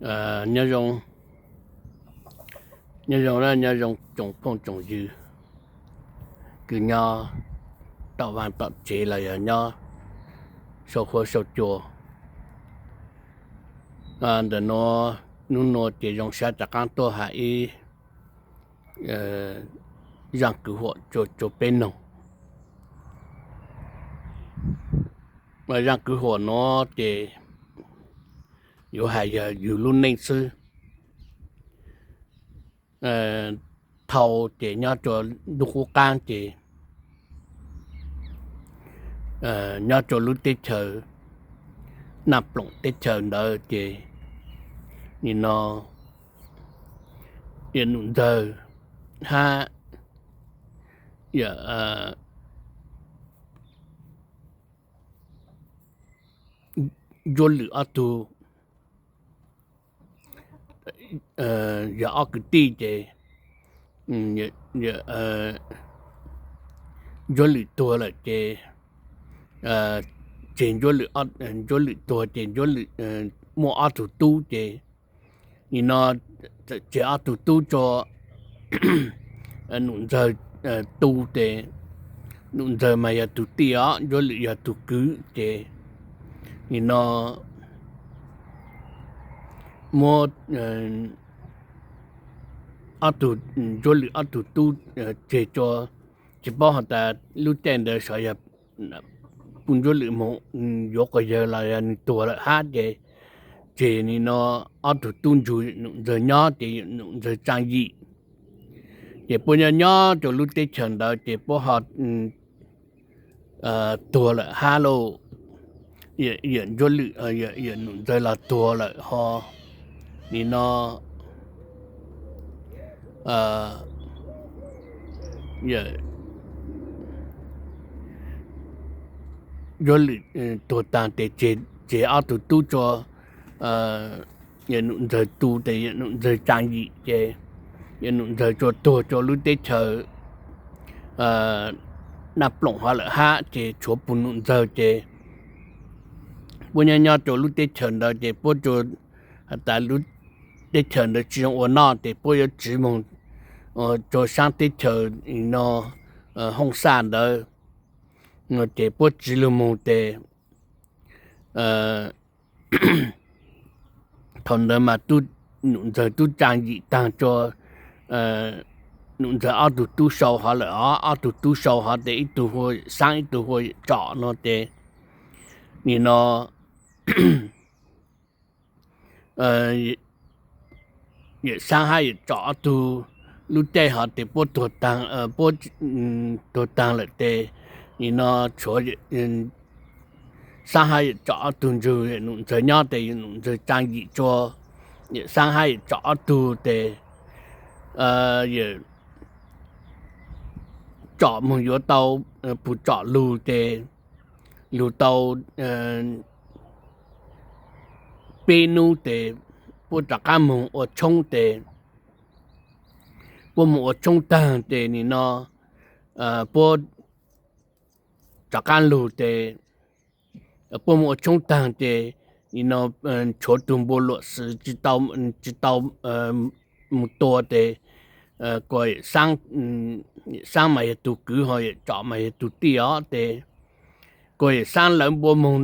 Nyob zoo, nyob zoo, nyob zoo tsoom phooj tsoom ywg, kws nyob tom vaaj tom tsev los yog nyob sau huab sau cua. Ntawm nuav, nub nua ces zoo sab rov qaab tuaj has ib zaaj kwv huam rua peb noog. Zaaj kwv huam nuav ces yuav has yog yug lub neej xwb. Thaus ces nyob rua ntuj qub qaab ces nyob rua lub teb chaws Naj Ploom teb chaws ntawd ces nim no yawm Num Ntxawg hab yawm Ntsuab Lwm ob tug yog ob kwv tij ces Ntsuab Lwm tuag lawm ces tseg, Ntsuab Lwm tuag ces muaj ob tug tub ces nim no tseg ob tug tub rua Num Ntxawg tu ces Num Ntxawg mas yog tug tij os, Ntsuab Lwm yog tug kwv ces nim no muab ob tug, Ntsuab Lwm ob tug tub tseg rua, tsis paub has tas lub caij ntawd xyov yog puj Ntsuab Lwm moog yuav quas yawg los yog nwg tuag lawm hab ces tseg nim no ob tug tub nrug Num Ntxawg nyob ces Num Ntxawg tsaa yim. Ces puab nyob nyob rua lub teb chaws ntawd ces puab ho tuag lawm hab lauj. Yawm Ntsuab Lwm, yawm Num Ntxawg los tuag lawm ho nim no Ntsuab Lwm tuag taag ces tseg ob tug tub rua yawm Num Ntxawg tu ces yawm Num Ntxawg tsaa yim ces yawm Num Ntxawg tsuas tuag rua lub teb chaws Naj Ploom hov lawm hab ces tshuav puj Num Ntxawg ces puab nyob nyob rua lub teb chaws ntawd ces puab has tas lub teb chaws ntawd tsis zoo ua noj ces puab yuav tsiv moog rua saab teb chaws no Hooj Xaj ntawd. Ces puab tsiv lug moog ces thaum ntawd mas Num Ntxawg tub tsaa yim taag rua Num Ntxawg ob tug tub sau hov lawm os, ob tug tub sau hov ces ib tug hu Xaab ib tug hu Yawm Tsom no ces nim no Yawm Xaab hab Yawm Tsom ob tug lub caij hov ces puab tuag taag lawm ces nim no tshuav Xaab hab Yawm Tsom ob tug nrug Num Ntxawg nyob ces Num Ntxawg tsaa yim rua Yawm Xaab hab Yawm Tsom ob tug ces Yawm Tsom moog yuav tau puj Tsom lug ces lug tau peb nub ces puab rov qaab moog ua tshoob ces puab moog ua tshoob taag ces nim no puab rov qaab lug ces puab moog ua tshoob taag ces nim no tshuav tug npua luam xwm tsis tau moog tua ces kuas Xaab mas yog tug kwv ho Yawm Tsom mas yog tug tij os ces kuas Yawm Xaab lawv npua moog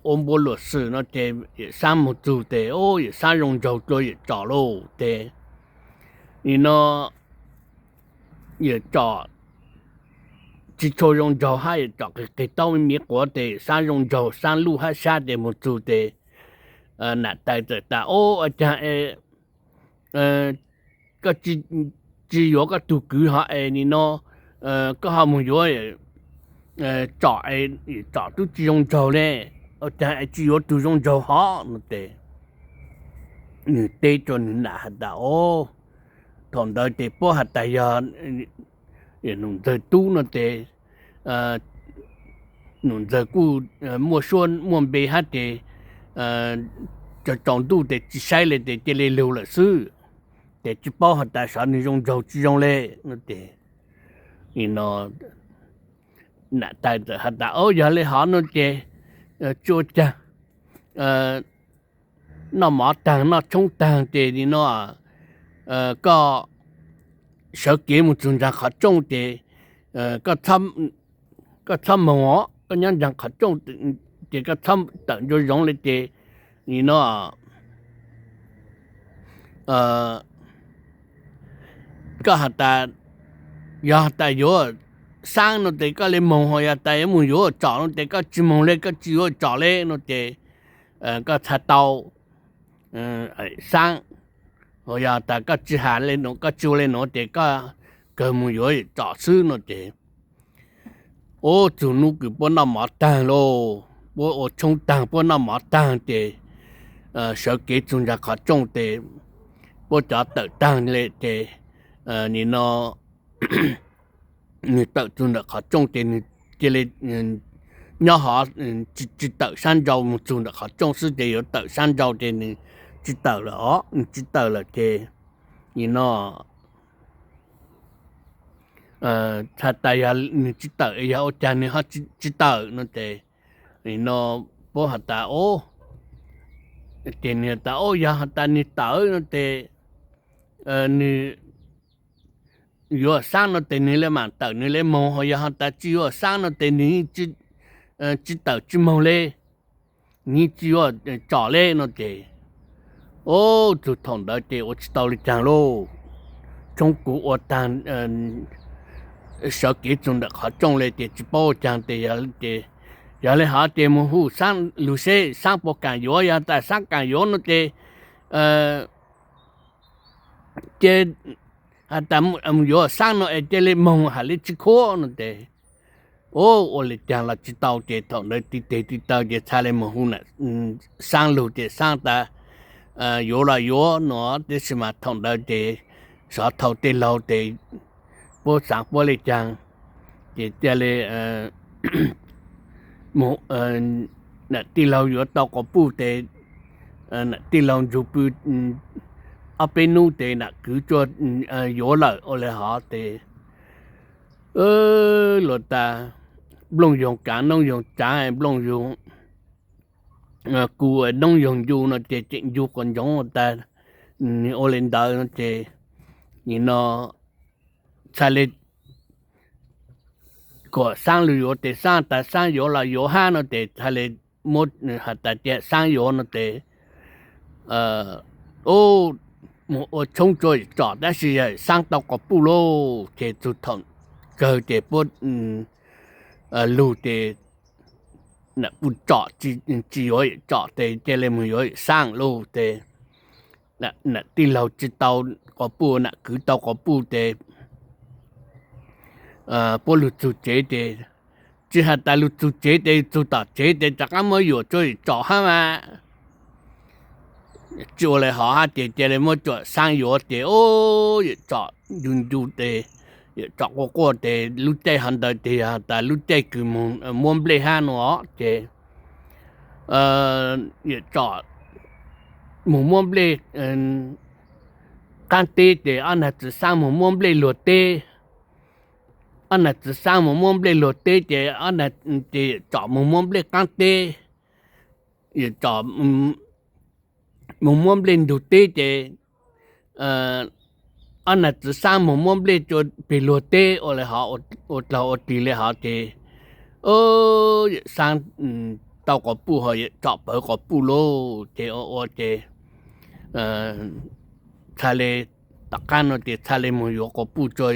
ua npua luam xwm no ces Yawm Xaab moog txug ces Yawm Xaab zoo nraug dlua Yawm Tsom lauj ces nim no Yawm Tsom tsis tshua zoo nraug hab Yawm Tsom qig qig taub miv quav ces Xaab zoo nraug, Xaab luj hab sab ces moog txug ces nam tais txawm tas, Ua caag es koj tsis yuav koj tug kwv hov es nim no koj ho moog yuav Tsom es Tsom tub tsis zoo nraug le, ua caag es tsis yuav tug zoo nraug hov no ces nwg teb rua nwg nam has tas, Thaum ntawd ces puab has tas yog Num Ntxawg tub no ces Num Ntxawg kuj muaj suab muaj npe hab ces tsaus ntuj ces tsis saib le ces cia li lug lawm xwb, ces tsis paub has tas xyov nwg zoo nraug tsis zoo le no ces nam tais txawm has tas, Yog le hov no ces tsis ua caag, noj mov taag noj tshoob taag ces nim no koj sawv kev mus txug ntsa qhov rooj ces koj txhob moog os, koj nyob ntsa qhov rooj ces koj txhob tawm ntsoo zoov le ces nim no koj has tas, yog has tas yuav saab no ces koj le moog, ho yog tas yuav moog yuav tsom no ces koj tsi moog le, koj tsi yuav tsom le no ces koj txha tau saab, ho yog tas koj tsi has le nuav, koj tsi ua le nuav ces koj kawg moog yuav tsom xwb no ces ub, txug nub kws puab noj mov taag lauj, puab ua tshoob taag puab noj mov taag ces sawv kev txug ntsa qhov rooj ces puab cov tawm taag le ces nim no nwg tawm txug ntawm qhov rooj ces nwg cia li nyob hov, tsi tawm saab nrau, moog txug ntawm qhov rooj xwb ces yuav tawm saab nrau ces nwg tsi tawm lawm os, nwg tsi tawm lawm ces nim no txha tas yog nwg tsi tawm, yog ua caag nwg ho tsi tawm no ces nim no puab has tas, ces nwg has tas, o, yog has tas nwg tawm no ces nwg yuav saab no ces nwg le maam tawm nwg le moog, ho yog has tas tsi yuav saab no ces nwg tsi tawm tsi moog le, nwg tsi yuav tsom le no ces ub, txug thaum ntawd ces ua tsi tau le caag lauj, tshoob kug ua taag sawv kev txug ntawm qhov rooj le ces tsi paub ua caag ces, yog le hov ces moog hu saab lug seb saab puas kaam yuav, yog tas saab kaam yuav no ces cia has tas yuav saab no es cia le moog has le tsi khuab no ces ub, ua le caag los tsi tau ces thaum ntawd tiv teg tiv taw ces txha le moog hu saab lug ces saab tas yuav los yuav no, tab sis mas thaum ntawd ces xov thau tej laug ces puab xaav puab le caag ces cia le nam tij laug yuav tau quas puj ces nam tij laug nrug pw ob peb nub ces nam kwv tsuas yuav lawm ua le hov ces luag tas nplooj yoog kaav noob yoog tsaav, nplooj yoog ku noob yoog ncu no ces tseem ncu quas ntsoov tas ua le ntawd no ces nim no txha le kom saab lug yuav ces saab tas saab yuav los yuav hab no ces txha le muab has tas cia saab yuav no ces mus ua tshoob tsua tsom tab sis yog saab tau quas puj lauj ces txug thaum kawg ces puab lug ces nam puj tsom tsi yuav tsom ces cia le mus yuav saab lauj ces nam tij laug tsi tau quas puj, nam kwv tau quas puj ces puab lug txug tsev ces tsi has tas lug txug tsev ces txug tom tsev ces rov qaab muab yuam tsua yuam tsom hab mas tsi ua le hov hab ces cia le muab tsua saab yuav ces o yuam tsom ncu ncu ces yuam tsom quaj quaj ces lub caij hov ntawd ces yog tas lub caij kws muab nplej hab no ces yuam tsom mus muab nplej qaab teb ces ob nag txwv saab mus muab nplej luag teb. Ob nag txwv saab mus muab nplej luag teb ces ces yuam tsom mus muab nplej qaab teb, yuam tsom mus muab nplej ntug teb ces ob nag txwv saab mus muab nplej tsua peg luag teb ua le hov, ua dlaug ua dlig le hov ces yuam saab tau quas puj ho yuam tsom pawv quas puj lauj ces ua ua ces txha le tom qaab no ces txha le mus yuav quas puj tsua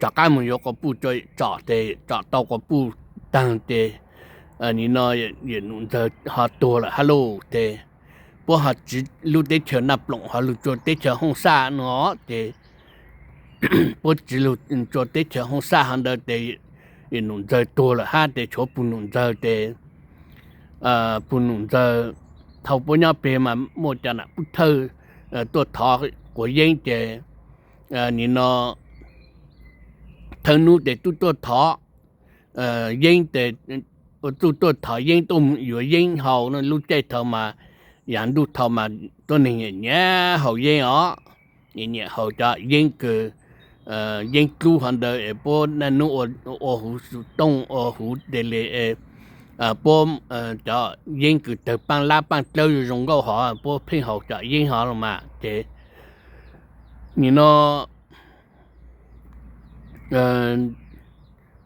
rov qaab mus yuav quas puj tsua yuam tsom ces tsom tau quas puj taag ces nim no yuam num ntxawg ho tuag lawm hab lauj ces puab ho tsiv lub teb chaws Naj Ploom ho lug tsua teb chaws Hooj Xaj no ces puab tsiv lug tsua teb chaws Hooj Xaj hov ntawd ces yuam num ntxawg tuag lawm hab ces tshuav pug num ntxawg ces pug num ntxawg thaum puab nyob peg mas muaj cov nam pub thawj tuaj thov quav yeeb ces nim no thawj nub ces tub tuaj thov yeeb ces ua txuj tuaj thov yeeb tuaj yuav yeeb haus no. Lub caij thaum mas yav ntuj thaum mas tuab neeg nyiam nyiam haus yeeb os, nyiam nyiam haus cov yeeb kws yeeb dlub hov ntawd es puab naj nub ua huv xu tooj ua huv te le es puab cov yeeb kws tawg paaj lab paaj dlawb zoo nkauj hov puab pheej haus cov yeeb hov los mas ces nim no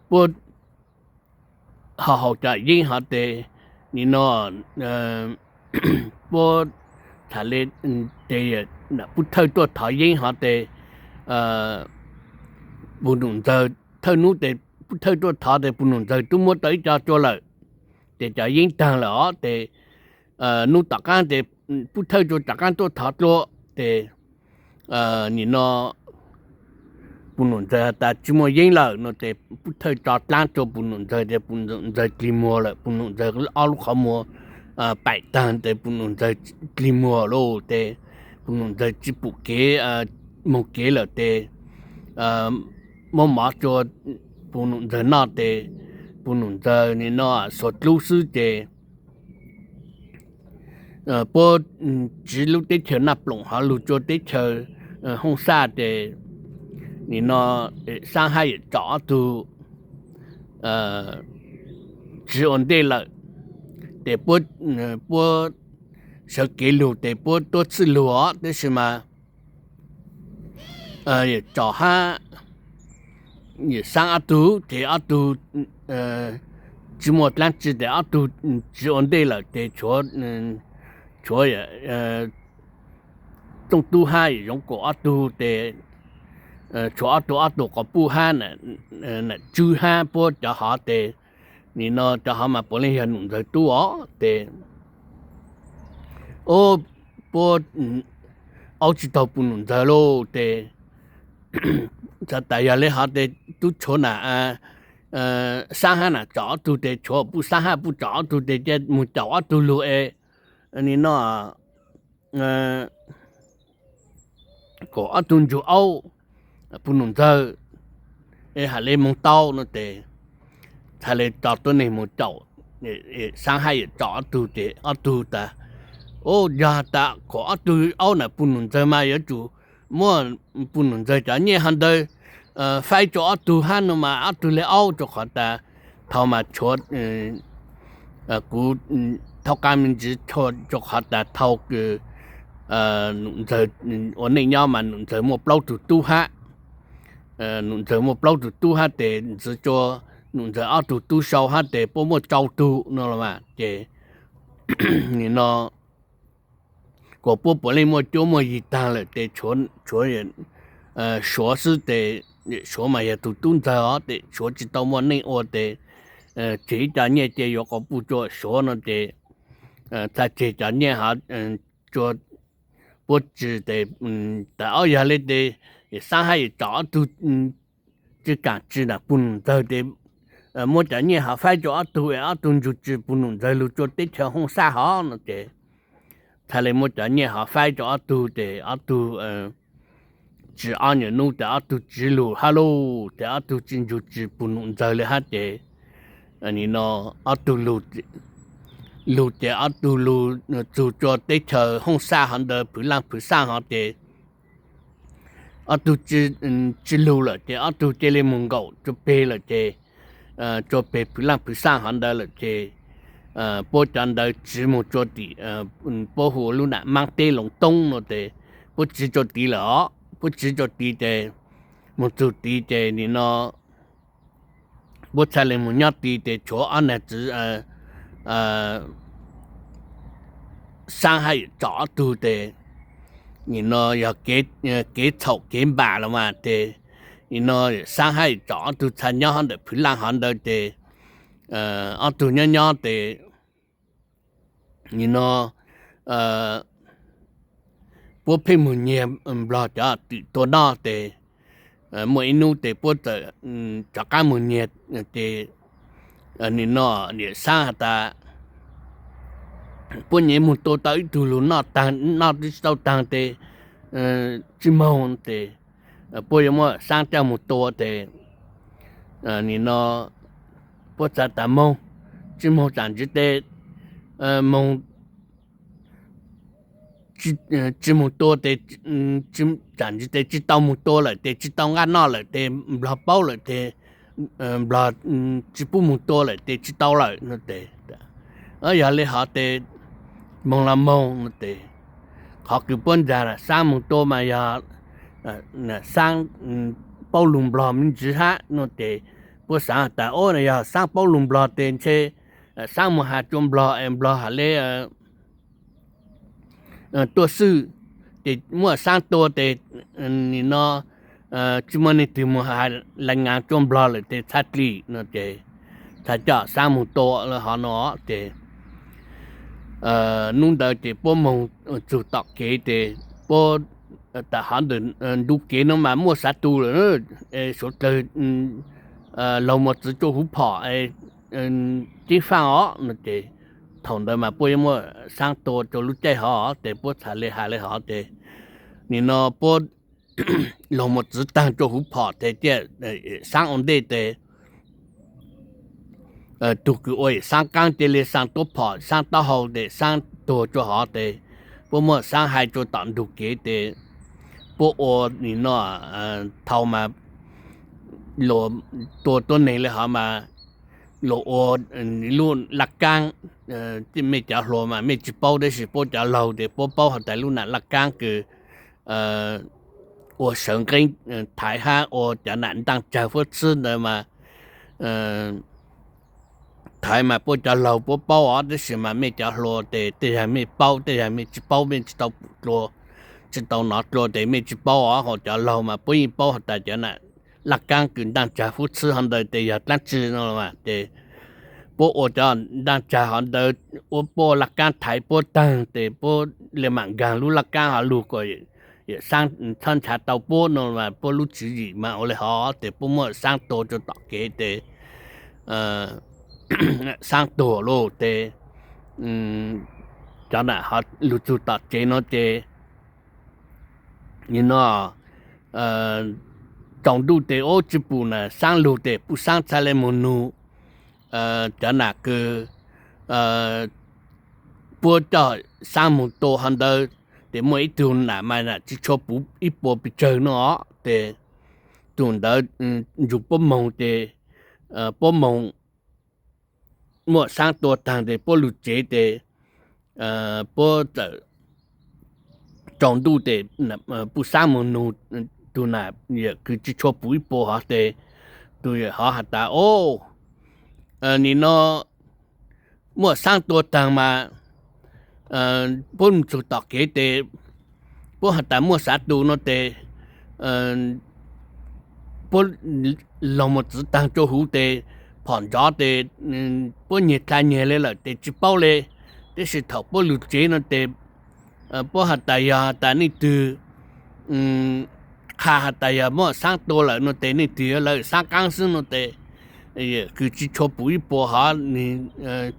puab ho haus cov yeeb hov tes nim no puab tham le tes pub thawj tuaj thov yeeb hov tes pus num ntxawg thawj nub tes pub thawj tuaj thov tes pus num ntxawg tub muab tau ib co tsua lawm. Ces cov yeeb taag lawm os tes nub tom qaab tes pub thawj tsua tom qaab tuaj thov dlua tes nim no pus num ntxawg has tas tsi muaj yeeb lawm no tes pub thawj tso dlaab tsua pus num ntxawg tes pus num ntxawg dlig muag lawm, pus num ntxawg ob lub qhov muag paim taag tes pus num ntxawg dlig muag lawm tes pus num ntxawg tsi pum kev moog kev lawm tes muab mov tsua pus num ntxawg noj tes pus num ntxawg nim no xuas dlub xwb ces puab tsiv lub teb chaws Naj Ploom hov lug tsua teb chaws Hooj Xaj ces nim no Xaab hab Yawm Tsom ob tug tsiv ua ntej lawm ces puab sawv kev lug tes puab tuab txhij lug os, tab sis mas Yawm Tsom hab Yawm Xaab ob tug ces ob tug tsi muaj dlaab tsi tes ob tug tsiv ua ntej lawm ces tshuav Txooj Tub hab Yawm Zoov Kaum ob tug tes tshuav ob tug ob tug quas puj hab Nam Tswb hab puab cov hov tes nim no cov hov mas puav leej yog Num Ntxawg tub os tes puab aub tsi taug pus num ntxawg lauj tes txhais tas yog le hov tes tub tshuav na Xaab hab Nam Tsom ob tug tes tshuav puj Xaab hab puj Tsom ob tug tes ca moog caum ob tug lug es nim no kom ob tug ntsug aub pus num ntxawg es has le moog tau no tes txhais le tso tuab neeg moog caum Xaab hab Yawm Tsom ob tug tes ob tug tas, o, yog tas kom ob tug aub na pus num ntxawg mas yuav tsum muaj pus num ntxawg cov nyiaj hov ntawd faib rua ob tug hab no mas ob tug le aub rua qhov tas thaus mas tshuav kuv thaub qaab me ntsis rua qhov tas thaus kws Num Ntxawg ua neej nyob mas Num Ntxawg muaj plaub tug tub hab Num Ntxawg muaj plaub tug tub hab tes ntxiv tsua Num Ntxawg ob tug tub sau hab tes puab muaj tsau tug no los mas ces nim no kuas puab puav leej muaj cuab muaj yig taag lawm tes tshuav Suav xwb tes Suav mas yog tug tub ntxawg os tes Suav tsi tau muaj neej ua tes tseg ib co nyiaj cia yuav quas puj tsua Suav no ces txhaj tseg cov nyiaj hov tsua puab tsi tes tas ob yog le tes Xaab hab Yawm Tsom ob tug tsi kaam tsi na pus num ntxawg tes muab cov nyiaj hov faib rua ob tug es ob tug ntsug tsi pus num ntxawg lug tsua teb chaws Hooj Xaj hov no ces txhaj le muab cov nyiaj hov faib rua ob tug tes ob tug tsiv ob nyuag nub tes ob tug tsiv lug hab lauj tes ob tug tsi ntsug tsi pus num ntxawg le hab ces nim no ob tug lug ces ob tug lug txug tsua teb chaws Hooj Xaj hov ntawd Phwv Laaj Phwv Xaaj hov ces ob tug tsi lug lawm ces ob tug cia le moog nkaum tsua peg lawm ces tsua peg Phwv Laaj Phwv Xaaj hov ntawd lawm ces puab cov ntawd tsiv moog tsua tim puab hu ua lub nam Maab teb Loos Toob no tes puab tsiv tsua tid lawm os. Puab tsiv tsua tid ces moog txug tid ces nim no puab txhaj le moog nyob tid ces tshuav ob nam txiv Xaab hab Yawm Tsom ob tug tes nim no yog kev txhaum kev npam los mas tes nim no Xaab hab Yawm Tsom ob tug txhaj nyob hov ntawm Phwv Laaj hov ntawd ces ob tug nyob nyob tes nim no puab pheej moog nyiag Nplog cov twm tua noj tes muaj ib nub tes puab txawm rov qaab moog nyiag ces nim no Yawm Xaab has tas puab nyem moog tua tau ib tug lug noj, noj tsi tau taag tes tsi moog tes puab yuav muab Xaab coj moog tua tes nim no puab txhaj tas moog, tsi moog tsam ntsis tes moog tsi moog tua tes tsam ntsis tes tsi tau moog tua lawm tes tsi tau nqaj noj lawm tes Nplog paub lawm tes nplog tsis pub moog tua lawm ces tsis tau lawm no ces, yog le hov ces moog los moog no ces, qhov kws puab ncaag Xaab moog tua mas yog Xaab paub lug nplog me ntsis hab no ces, puab xaav has tas, o, yog Xaab paub lug nplog ces ntshe Xaab moog has rua nplog es nplog has le tuaj xwb, ces muab Xaab tua ces nim no tsis muaj neeg twg moog has lais ngas rua nplog lawm ces txhaj dlim no ces, txhaj coj Xaab moog tua hov no ces, nub ntawd ces puab moog txug tom kev ces puab tas hov ntawm ntu kev no mas muaj xav tu lawm, suav dlawg laug mos txwv rua huv phom ceb faaj os no ces, thaum ntawd mas puab yuav muab Xaab tua rua lub caij hov ces puab txhaj le has le hov ces, nim no puab laug mos txwv taag rua huv phom ces thiaj Xaab ua ntej ces tug kws ua Xaab qaab cia li xaa tuab phom Xaab taub hau ces Xaab tuag rua hov ces, puab muab Xaab hais rua tom ntug kev ces, puab ua nim no thaus mas luas tua tuab neeg le hov mas luas ua lub laj kaab, mej cov hluas mas mej tsis paub tab sis puab cov laug ces puab paub has tas lub nam laj kaab kws ua sawv nqeeb thaiv hab ua cov nam ntaaj tsag fuab txhwb ntawd mas thaiv mas puab cov laug puab paub os, tab sis mas mej cov hluas ces tej zag mej paub tej zag mej tsis paub, mej tsis tau pum dlua, tsis tau nov dlua ces mej tsis paub os. Hos cov laug mas puab yeej paub has tas cov nam laj kaab kws ntaaj tsag fuab txhwb hov ntawd ces yog dlaab tsi no mas ces, puab ua cov ntaaj tsag hov ntawd, puab ua laj kaab thaiv puab taag ces puab le maam nkaag lub laj kaab hov lug kom Xaab txhob nrhav tau puab no mas puab lub tswv yim mas ua le hov ces puab muab Xaab tua rua tom kev ces Xaab tuag lawm ces, cov nam hov lug txug tom tsev no ces, nim no tsaus ntuj ces ua tsi pum na Xaab lug ces Puj Xaab txhaj le moog nug cov nam kws puab coj Xaab moog tua hov ntawd ces muaj ib tug nam mas nam tsis tshua puv ib puas pes tsawg no os ces, tug ntawd nrug puab moog ces, puab moog muab Xaab tua taag ces puab lug tsev ces, puab txawm tsaus ntuj ces Puj Xaab moog nug tug nam yawm kws tsis tshua puv ib puas hov ces, tug yawm hov has tas, o, nim no muab Xaab tua taag mas puab moog txug tom kev ces puab has tas muaj xav tu no ces, puab laug mos txwv taag rua huv ces, phom nrov ces puab nyag dlha nyag le lawm ces tsis paub le, tab sis thaum puab lug tsev no ces puab has tas yog has tas leej twg qha has tas yog muab Xaab tua lawm no ces leej twg yuav lawv Xaab qaab xwb no ces, yawm kws tsis tshua puv ib puas hov nwg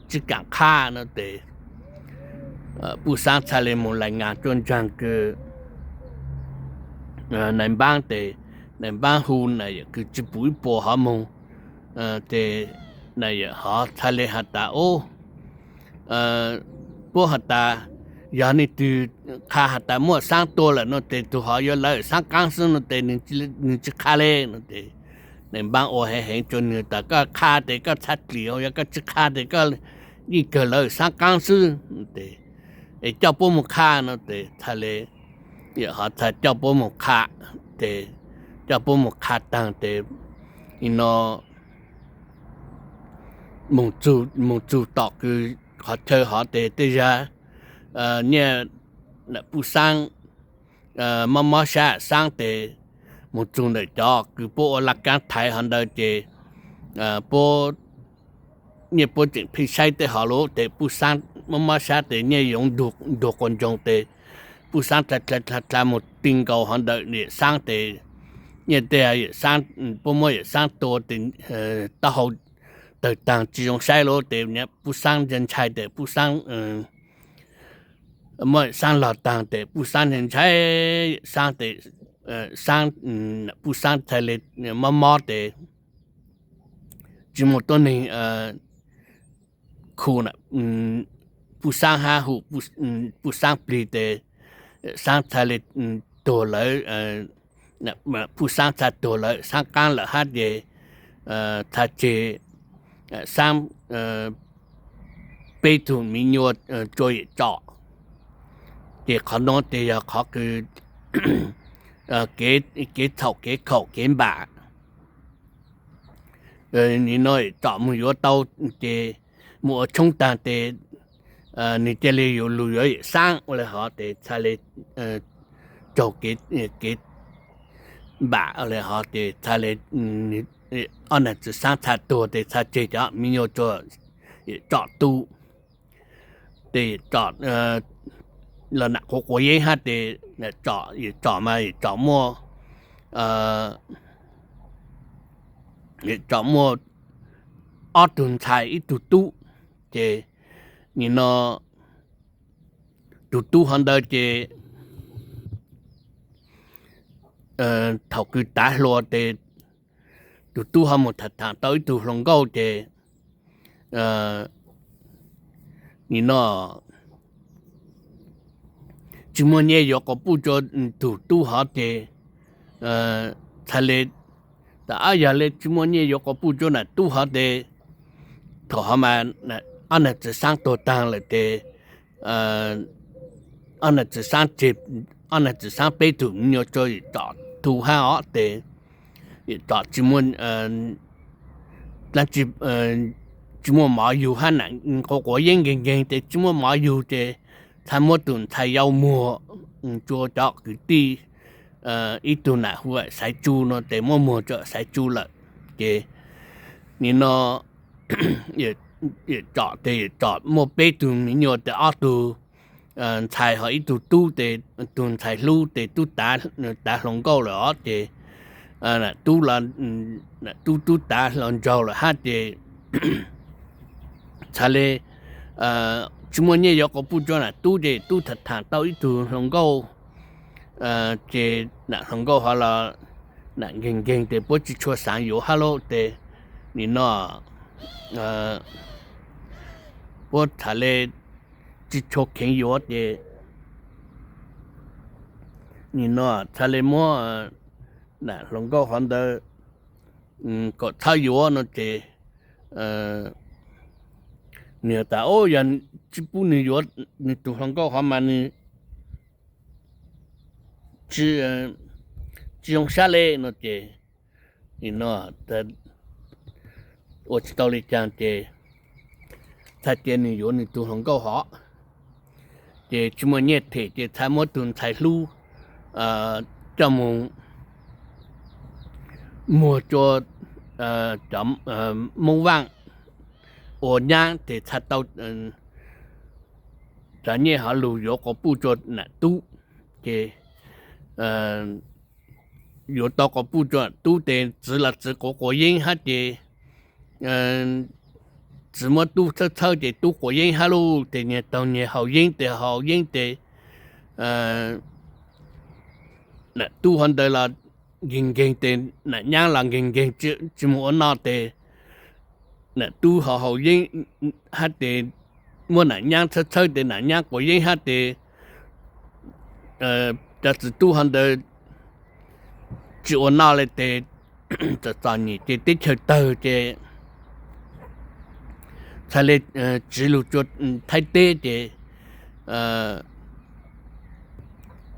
tsis kaam qha no ces, Puj Xaab txhaj le moog lais ngas rua ntsaag kws Nais Npaab ces, Nais Npaab hu nam yawm kws tsis puv ib puas hov moog ces, nam yawm hov txhaj le has tas, o, puab has tas yog leej twg qha has tas muab Xaab tua lawm no ces tug hov yuav lawv Xaab qaab xwb no ces nwg tsis qha le no ces, Nais Npaab ua heev heev rua nwg tas koj qha ces koj txhaj dlim, yog koj tsis qha ces koj yeej kawg lawv Xaab qaab xwb ces, es coj puab moog qha no ces txhaj le, yawm hov txhaj coj puab moog qha ces, coj puab moog qha taag ces, nim no moog txug tom kws qhov chaw hov ces tej zag nyiaj Puj Xaab mob mob sab Xaab ces, moog txug ntawm cov kws puab ua laj kaab thaiv hov ntawd ces, puab nyiaj puab tseem pheej saib tej hov lawm ces Puj Xaab mob mob sab ces nyiaj yoov ntuag quas ntsoog ces, Puj Xaab dlha dlha dlha moog ti nkaus hov ntawm yawm Xaab ces, nyiaj tej yawm Xaab, puab muab yawm Xaab tua ces taub hau tawg taag tsis zoo saib lawm ces, Puj Xaab ntshai ntshai ces Puj Xaab muab yawm Xaab log taag ces Puj Xaab ntshai ntshai, Xaab ces, Xaab, Puj Xaab txhaj le mob mob ces tsis muaj tuab neeg khu, Puj Xaab hab hu Puj Xaab plig ces, Xaab txhaj le tuag lawm, Puj Xaab txhaj tuag lawm Xaab qaab lawm hab ces, txha tseg Xaab peb tug miv nyuas rua Yawm Tsom. Ces qhov no tes yog qhov kws kev txhaum kev khaum kev npam. Nim no Yawm Tsom moog yuav tau ces moog ua tshoob taag tes nwg ca le yuav lug yuav Yawm Xaab ua le hov tes txha le raug kev npam ua le hov tes txha le ob nam txwv Xaab txha tuag tes txha tseg cov miv nyuas rua Yawm Tsom tu. Tes Yawm Tsom los nam quav quav yeeb hab tes Yawm Tsom mas Yawm Tsom muaj, Yawm Tsom muaj ob tug ntxhais ib tug tub. Ces nim no tug tub hov ntawd ces thaum kws tav hluas tes tug tub ho moog tham thaam tau ib tug hluas nkauj ces nim no tsi muaj nyiaj yuav quas puj rua tug tub hov ces txha le, tas ab yog le tsi muaj nyiaj yuav quas puj rua nam tub hov tes thaum hov mas ob nam txwv Xaab tuag taag lawm tes ob nam txwv Xaab tseg, ob nam txwv Xaab peb tug miv nyuas rua Yawm Tsom tu hab os tes Yawm Tsom tsi muaj, dlaab tsi tsi muaj mov yug hab nam quav quav yeeb nkeeg nkeeg tes tsi muaj mov yug ces txha muab tug ntxhais yau muag rua cov kwv tij, ib tug nam hu Xaiv Tsu no tes muab muag rua Xaiv Tsu lawm. Ces nim no Yawm Tsom tes Yawm Tsom muaj peb tug miv nyuas tes ob tug ntxhais ho ib tug tub tes tug ntxhais hlub tes tub tav, tav hluas nkauj lawm os ces nam tub, nam tub tub tav hluas nraug lawm hab ces txha le tsi muaj nyiaj yuav quas puj rua nam tub ces tub tham thaam tau ib tug hluas nkauj ces nam hluas nkauj hov los nam nkeeg nkeeg tes puab tsi tshua xaav yuav hab lauj tes nim no puab txha le tsi tshua kheev yuav ces nim no txha le muab nam hluas nkauj hov ntawd kom txhob yuav no ces nwg tas o yog tsi pub nwg yuav nwg tug hluas nkauj hov mas nwg tsi zoo sab le no ces nim no ua tsi tau le caag ces txha cia nwg yuav nwg tug hluas nkauj hov. Ces tsi muaj nyiaj them ces txha muab tug ntxhais hlub coj moog muag rua cov Moob Vaaj ua nyaab ces txha tau cov nyiaj hov lug yuav quas puj rua nam tub. Ces yuav tau quas puj rua nam tub tes txwv los txwv quav quav yeeb hab ces txwv muab tub txhawb txhawb ces tub quav yeeb hab lauj tes nyias taug nyias haus yeeb tes haus yeeb tes nam tub hov ntawd los nkeeg nkeeg tes nam nyaab los nkeeg nkeeg tsi moog ua noj tes nam tub ho haus yeeb hab tes muab nam nyaab txhawb txhawb tes nam nyaab quav yeeb hab tes cov txwv tub hov ntawd tsi ua noj le tes txom txom nyem ces teb chaws tawg ces txha le tsiv lug rua Thaib teb ces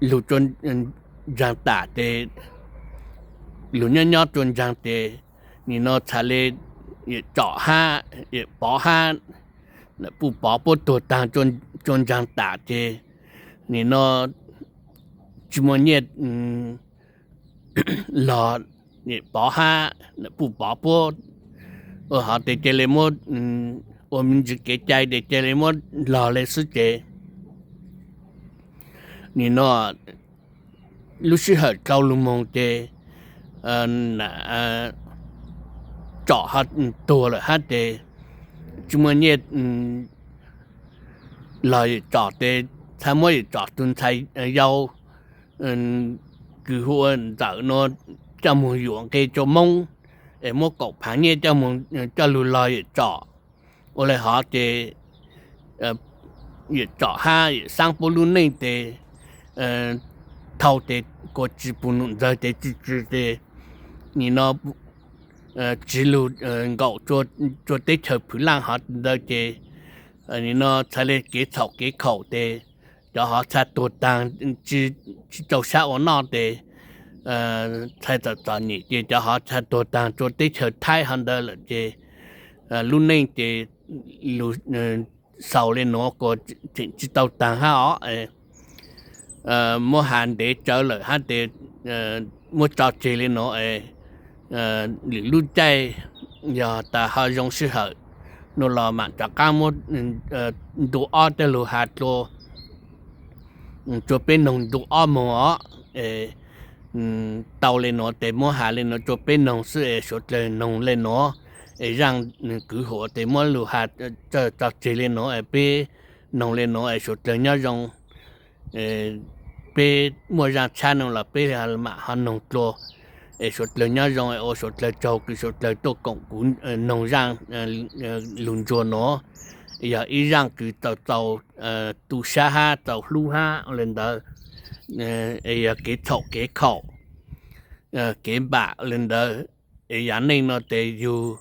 lug rua ntsaag tam tes lug nyob nyob rua ntsaag tes nim no txha le Yawm Tsom hab Yawm Pov hab Nam Puj Pov puab tuag taag rua ntsaag tam ces nim no tsi muaj nyiaj log, Yawm Pov hab Nam Puj Pov puab ua hov tes ca le muab ua me ntsis kev cai tes ca le muab log le xwb ces nim no lub sij hawm dlau lug moog ces Tsom ho tuag lawm hab ces tsi muaj nyiaj log Yawm Tsom tes txhad muab Yawm Tsom tug ntxhais yau kws hu ua Ntxawm nuav coj moog yuam nqe rua Moob es muab kaum phaav nyiaj coj moog coj lug log Yawm Tsom. Ua le hov ces Yawm Tsom hab Yawm Xaab puab lub neej tes thau tes kua tsi pug num ntxawg tes tsi tsw tes nim no tsis lug nkaum tsua teb chaws Phwv Laj hov ntawd ces nim no txhais le kev txhaum kev khaum tes cov hov txha tuag taag, tsis tau sab ua noj tes txhais txom txom nyem ces cov hov txha tuag taag tsua teb chaws Thaib hov ntawd lawm ces lub neej ces lug xaus le nuav kuas tseem tsis tau taag hab os. Muab has ntev tsawv lawm hab tes muab tso tseg le nuav es lwm lub caij yog tas ho zoo sij hawm no los mam rov qaab muab ntu ob coj lug has dlua tsua peb noog ntu ob moog os. Tau le nuav tes muab has le nuav tsua peb noog xwb es suav dlawg noog le nuav es zaaj kwv huam tes muab lug has tso tseg le nuav es peb noog le nuav es suav dlawg nyob zoo. Peb muaj zaaj tshab no los peb mam ho noog dlua es suav dlawg nyob zoo es ua suav dlawg tsaug kws suav dlawg tuaj koom kuv noog zaaj lug ntsuag nuav. Yog ib zaaj kws txaus txaus tu sab hab txaus hlub hab le ntawd es yog kev txhaum kev khaum kev npam le ntawd es yav neej no tes yug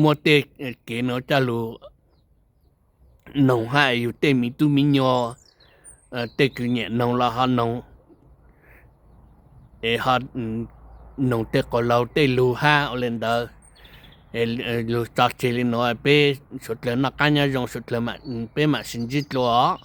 muab tej kev nuav coj lug noog hab es yug tej miv tub miv nyuas tej kws nyam noog los ho noog es ho noog tej quas laug tej lug hab ua le ntawd. Lug tso tseg le nuav peb suav dlawg noj qaab nyob zoo suav dlawg peb mam sib ntsib dlua.